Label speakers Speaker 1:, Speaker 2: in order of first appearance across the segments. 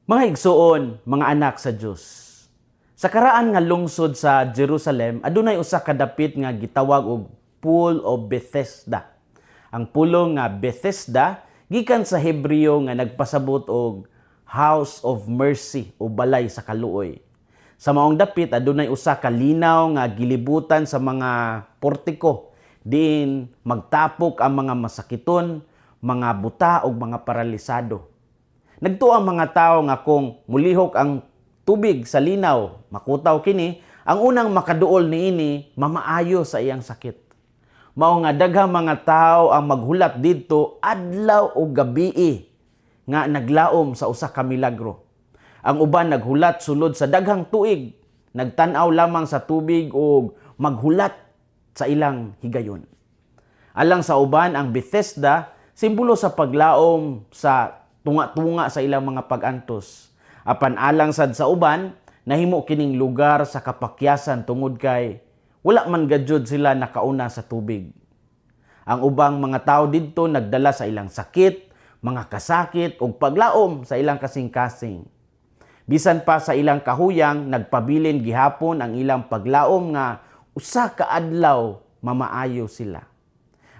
Speaker 1: Mga igsuon, mga anak sa Dios. Sa karaan nga lungsod sa Jerusalem, adunay usa ka dapit nga gitawag og Pool of Bethesda. Ang pulong nga Bethesda gikan sa Hebreo nga nagpasabot og House of Mercy o balay sa kaluoy. Sa maong dapit, adunay usa ka linaw nga gilibutan sa mga portiko diin magtapok ang mga masakiton, mga buta ug mga paralisado. Nagtuo ang mga tao nga kung mulihok ang tubig sa linaw, makutaw kini, ang unang makaduol niini mamaayo sa iyang sakit. Mao nga daghang mga tao ang maghulat didto adlaw o gabii nga naglaom sa usa ka milagro. Ang uban naghulat sulod sa daghang tuig, nagtan-aw lamang sa tubig ug maghulat sa ilang higayon. Alang sa uban, ang Bethesda simbolo sa paglaom sa tunga-tunga sa ilang mga pag-antos. Apan alang sad sa uban, nahimo kining lugar sa kapakyasan tungod kay wala man gadyod sila nakauna sa tubig. Ang ubang mga tao didto nagdala sa ilang sakit, mga kasakit ug paglaom sa ilang kasing-kasing. Bisan pa sa ilang kahuyang, nagpabilin gihapon ang ilang paglaom nga usa ka adlaw mamaayo sila.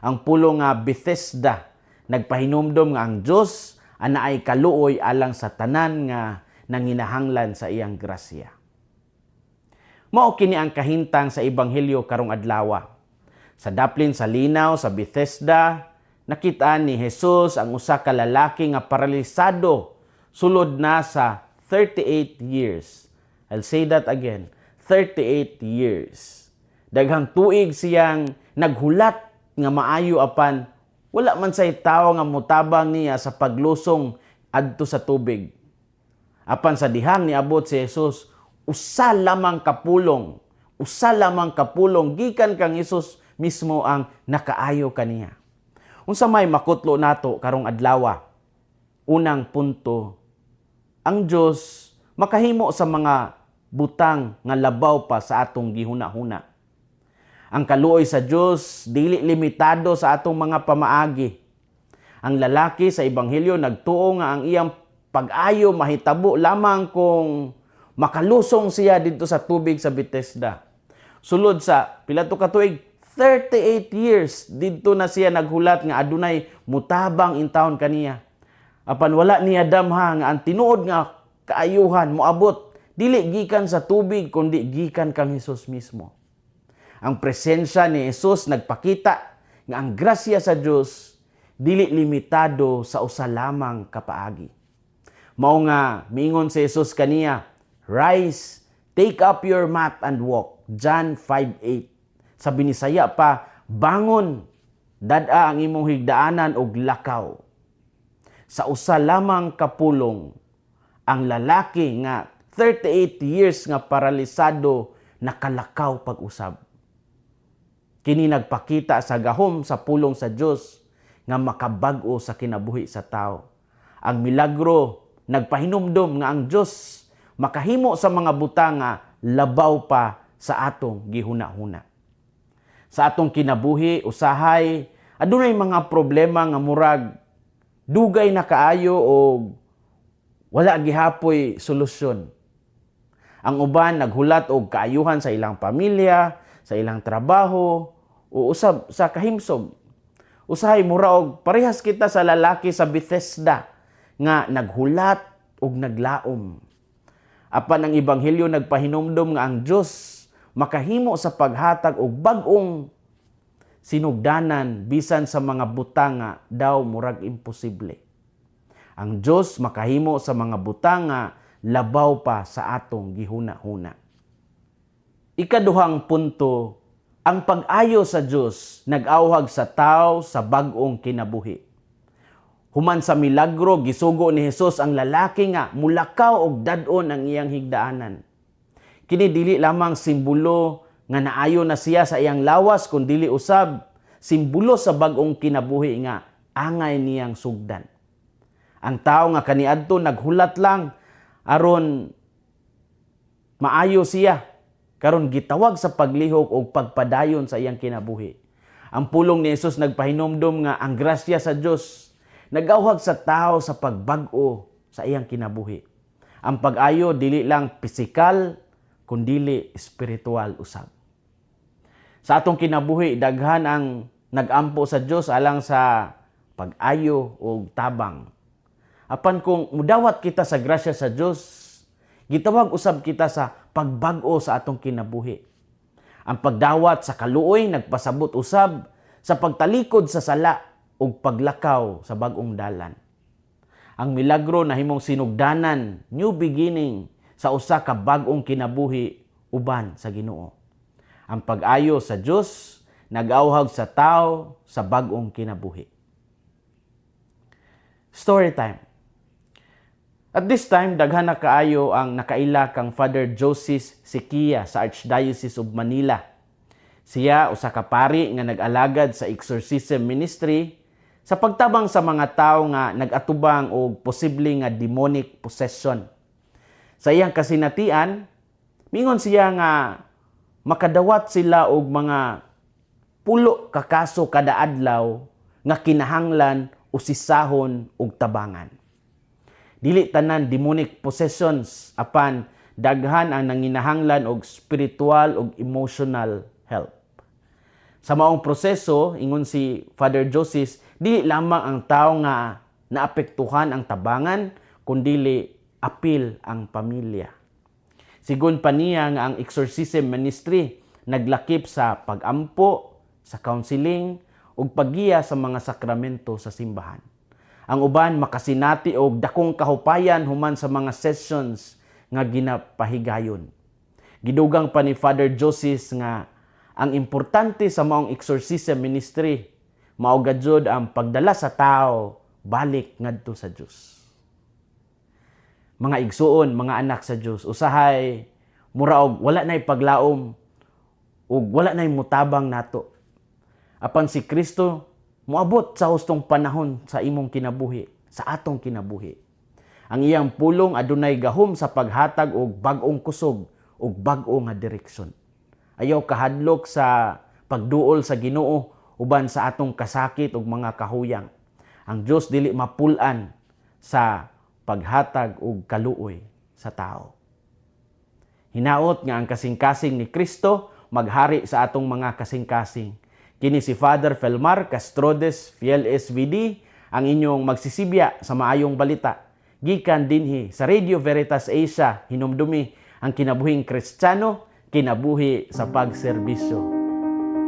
Speaker 1: Ang pulong nga Bethesda nagpahinumdom nga ang Dios anaay kaluoy alang sa tanan nga nanginahanglan sa iyang grasya. Mao kini ang kahintang sa ebanghelyo karong adlaw. Sa daplin sa linaw sa Bethesda, nakita ni Jesus ang usa ka lalaki nga paralisado sulod na sa 38 years. I'll say that again, 38 years. Daghang tuig siyang naghulat nga maayo, apan wala man say tawo nga mutabang niya sa paglusong adto sa tubig. Apan sa dihang niabot si Jesus, usa lamang kapulong, usa lamang kapulong gikan kang Jesus mismo ang nakaayo kaniya. Unsa may makutlo nato karong adlaw? Unang punto, ang Dios makahimo sa mga butang nga labaw pa sa atong gihuna-huna. Ang kaluoy sa Dios dili limitado sa atong mga pamaagi. Ang lalaki sa ebanghelyo nagtuo nga ang iyang pag-ayo mahitabo lamang kung makalusong siya didto sa tubig sa Bethesda. Sulod sa pila to ka tuig? 38 years didto na siya naghulat nga adunay mutabang intawon kaniya. Apan wala niya damha nga ang tinuod nga kaayuhan moabot dili gikan sa tubig kundi gikan kang Hesus mismo. Ang presensya ni Jesus nagpakita nga ang grasya sa Dios dili limitado sa usa lamang ka paagi. Mao nga miingon si Jesus kaniya, "Rise, take up your mat and walk." John 5:8. Sa Binisaya pa, "Bangon, dad-a ang imong higdaanan og lakaw." Sa usa lamang kapulong, ang lalaki nga 38 years nga paralisado nakalakaw pag-usab. Kini nagpakita sa gahom sa pulong sa Dios nga makabag-o sa kinabuhi sa tao. Ang milagro nagpahinumdom nga ang Dios makahimo sa mga butang nga labaw pa sa atong gihuna-huna. Sa atong kinabuhi, usahay adunay mga problema nga murag dugay na kaayo o wala gihapoy solusyon. Ang uban naghulat og kaayuhan sa ilang pamilya, sa ilang trabaho, o usab sa kahimsog. Usahay mura og parehas kita sa lalaki sa Bethesda nga naghulat og naglaom. Apan ang ebanghelyo nagpahinumdom nga ang Dios makahimo sa paghatag og bag-ong sinugdanan bisan sa mga butang nga daw murag imposible. Ang Dios makahimo sa mga butang nga labaw pa sa atong gihuna-huna. Ikaduhang punto, ang pag-ayo sa Dios nag-awhag sa tao sa bag-ong kinabuhi. Human sa milagro, gisugo ni Jesus ang lalaki nga mulakaw og dad-on ang iyang higdaanan. Kini dili lamang simbolo nga naayo na siya sa iyang lawas kun dili usab simbolo sa bag-ong kinabuhi nga angay niyang sugdan. Ang tao nga kaniadto naghulat lang aron maayo siya, karon gitawag sa paglihok og pagpadayon sa iyang kinabuhi. Ang pulong ni Jesus nagpahinumdom nga ang grasya sa Dios nagawhag sa tao sa pagbag-o sa iyang kinabuhi. Ang pag-ayo dili lang pisikal kundili espiritual usab. Sa atong kinabuhi, daghan ang nagampo sa Dios alang sa pag-ayo o tabang. Apan kung mudawat kita sa grasya sa Dios, gitawag usab kita sa pagbag-o sa atong kinabuhi. Ang pagdawat sa kaluoy nagpasabot usab sa pagtalikod sa sala ug paglakaw sa bag-ong dalan. Ang milagro nahimong sinugdanan, new beginning sa usa ka bag-ong kinabuhi uban sa Ginoo. Ang pag-ayo sa Dios nag-awhag sa tao sa bag-ong kinabuhi. Story time. At this time, daghan na kaayo ang nakaila kang Father Joseph Syquia sa Archdiocese of Manila. Siya usa ka pari nga nag-alagad sa exorcism ministry sa pagtabang sa mga tawo nga nag-atubang og posible nga demonic possession. Sa iyang kasinatian, mingon siya nga makadawat sila og mga 10 ka kaso kada adlaw nga kinahanglan usisahon og tabangan. Dili tanan demonic possessions, apan daghan ang nanginahanglan og spiritual ug emotional help. Sa maong proseso, ingon si Father Joseph, dili lamang ang tao nga naapektuhan ang tabangan, kundili apil ang pamilya. Sigon pa niya nga ang exorcism ministry naglakip sa pagampo, sa counseling, ug paggiya sa mga sakramento sa simbahan. Ang uban makasinati og dakong kahupayan human sa mga sessions nga ginapahigayon. Gidugang pa ni Father Joseph nga ang importante sa maong exorcism ministry mao gajud ang pagdala sa tao balik ngadto sa Dios. Mga igsuon, mga anak sa Dios, usahay mura og wala nay paglaom ug wala nay mutabang nato. Apan si Kristo moabot sa hustong panahon sa imong kinabuhi, sa atong kinabuhi. Ang iyang pulong adunay gahom sa paghatag og bag-ong kusog ug bag-o nga direksyon. Ayaw kahadlok sa pagduol sa Ginoo uban sa atong kasakit ug mga kahuyang. Ang Dios dili mapul-an sa paghatag og kaluoy sa tao. Hinaot nga ang kasing-kasing ni Kristo maghari sa atong mga kasing-kasing. Kini si Father Felmar Castrodes, Fiel SVD, ang inyong magsisibya sa maayong balita. Gikan dinhi sa Radio Veritas Asia, hinumdumi ang kinabuhing Kristiyano, kinabuhi sa pagserbisyo.